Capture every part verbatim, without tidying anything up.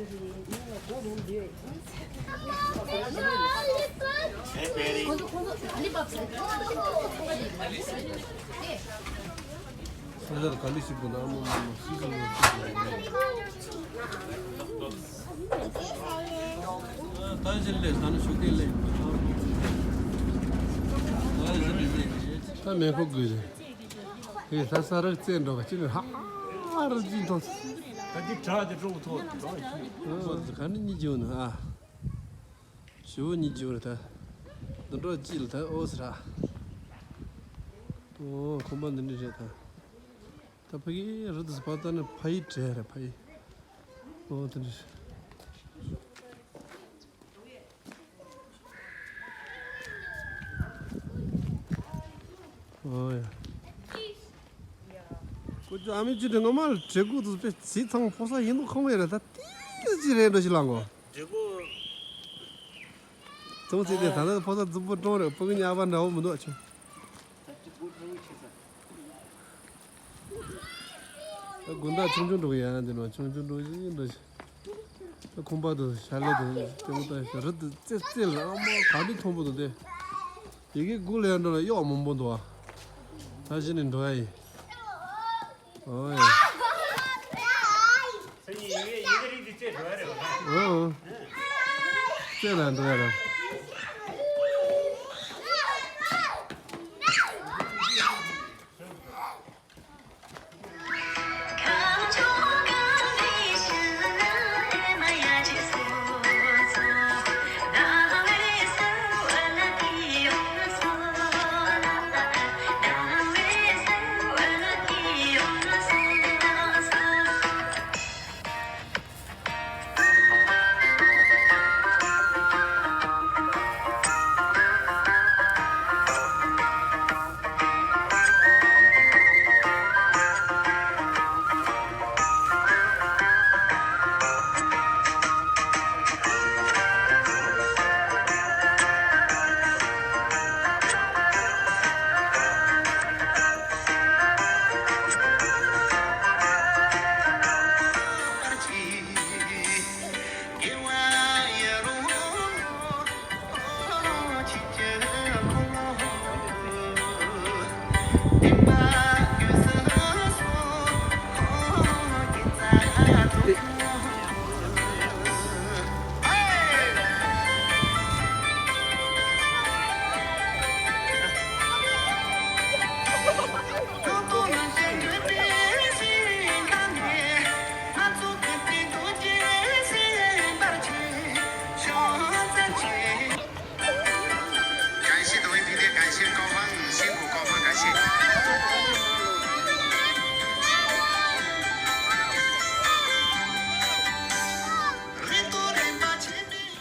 ས་ཆར་ག་ལི་ཞིག་པོ་ན་མོ་མོ་མོ་སུ་སུ་མོ་སུ་སུ་མོ། ད་ཞིག་ལས་ད་ནི་ཤུགས་ལས་ད་ཞིག་ལས། ད་མེ་ཁོ་དགོས་རེད། ཧེ་ད་ས་རག་རྩེ་འགྲོ་ག་ཅི་ནས་ཧ་ར་ཅི་ཐོག་ད་འདི་བྲག་དེ་ཀྲོག་ཐོག་འགྲོ་ཤི། ག་ནི་གཉིས་བྱུང་ན་ཨ། ཞུ་བོ་གཉིས་བྱུང་རེད་ད། འདི་འགྲོ་ཅི་ལ་ད་ཨོ་སི་ར། ཨོ་ཁོམ་པ་འདི་འདྲ་རེད་ད། ད་ཕ་གི་རི་དུ་སྤ་ཏ་ནི་ཕ་ཡི་བྲེ་རེད་ཕ་ཡི། ཨོ་དེ་འདྲ་རེད། ཨོ་ཡ། ཀུ་ཅོ་ཨ་མི་ཅི་དེ་ངོ་མ་ལ་བྲེ་གུ་དུ་པེ་ཚི་ཚང་ཕོ་ས་ཡིན་དུ་ཁོང་ཡ་རེད་ད་ཏི་ཅི་རེད་འགྲོ་ཞིག་ལང་གོ། བྲེ་གུ། ཚོང་ཚིག་དེ་ད་ལྟ་ཕོ་ས་རྫུན་པོ་གྲོང་རེད་ཕ་གི་ཉག་པ་འདྲ་བོ་མི་འདུག་ཨ་ཆུ། ད་དགུན་ཟླ་ཆུང་ཆུང་འགྲོ་གི་ཡ་འདི་ནང་ཆུང་ཆུང་འགྲོ་བཞིན་འགྲོ་བཞིན། ད་ཁོམ་པ་དང་ཤ་ལེ་དང་ལྟད་མོ་ལྟ་ཞིག་རི་དུ་རྩེ་རྩེ་ལ་ཨ་མ་ག་འདི་མཐོན་པོ་དང་དེ། ཡི་གེ་དགུ་ལ་ཡ་འགྲོ་ལ་གཡོག་མང་པོ་འདུག་ཨ། ད་གཞི་ནས་འགྲོ་ཡ་ཡིན། ཨོ་ཡ། སང་ཉིན་ཡི་གེ་ཡི་གེ་རིགས་འདི་རྩེ་འགྲོ་ཡ་རེད་བ། ཨོ། རྩེ་ལ་འགྲོ་ཡ་རེད།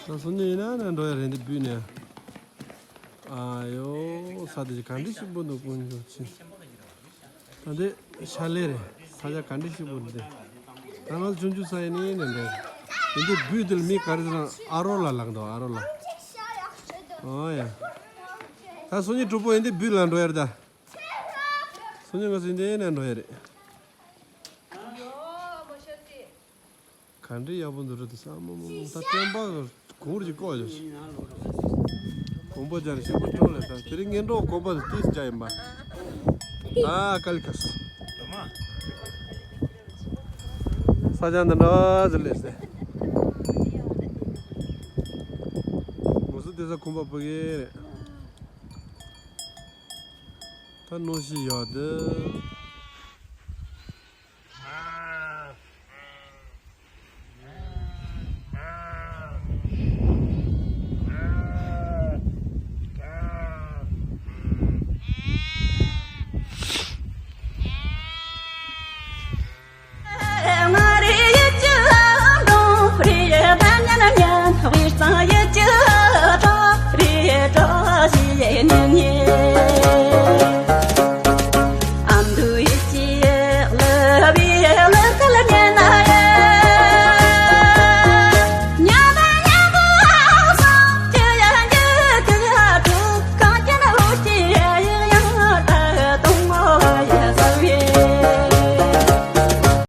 ད་སོ་ནི་ཡིན་ན་ན་འགྲོ་ཡ་རེད་འདི་བུད་ནས། ཨ་ཡོ་ས་དེ་ག་འདྲ་ཞིག་པོ་འདུག་དཀོན་མཆོག་ཆེ། ད་འདི་ཤ་ལེ་རེད། ས་ཆ་ག་འདྲ་ཞིག་པོ་འདི། ད་ང་ཆུང་ཆུང་ས་ཡིན་ནི་ནས་འདྲ། འདི་འདི་བུད་དེ་ལ་མི་ག་རེ་ཟེར་ན་ཨ་རོ་ལ་ལགས་འདུག་ཨ་རོ་ལ། ཨོ་ཡ། ད་སོ་ཉི་གྲོགས་པོ་ཡིན་འདི་བུད་ལ་འགྲོ་ཡ་རེད་ད། སོ་ཉི་ང་ཚོ་ཡིན་འདི་ནས་འགྲོ་ཡ་རེད། ག་འདྲའི་ཡག་པོ་འདུག་རེད་དུ་ས་མོ་མོ་མོ་ད་སྟོན་པ་གུར་གྱི་བཀོག་ཡོད། གོམ་པ་སྦྱར་ནས་ཞིམ་པོ་སྤྲོ་ལས་ས་དེ་རིང་ངན་འགྲོ་གོམ་པ་དུ་ཏིས་བྱ་ཡིན་པ། ཨ་ཀ་ལི་ཀ་སི། ས་ཆ་འདི་འདྲ་ཟེར་ལས་སེ། ངོ་སོ་དེ་ས་གོམ་པ་ཕུ་གེ་རེད། ད་ནོ་ཤི་ཡོད་དེ།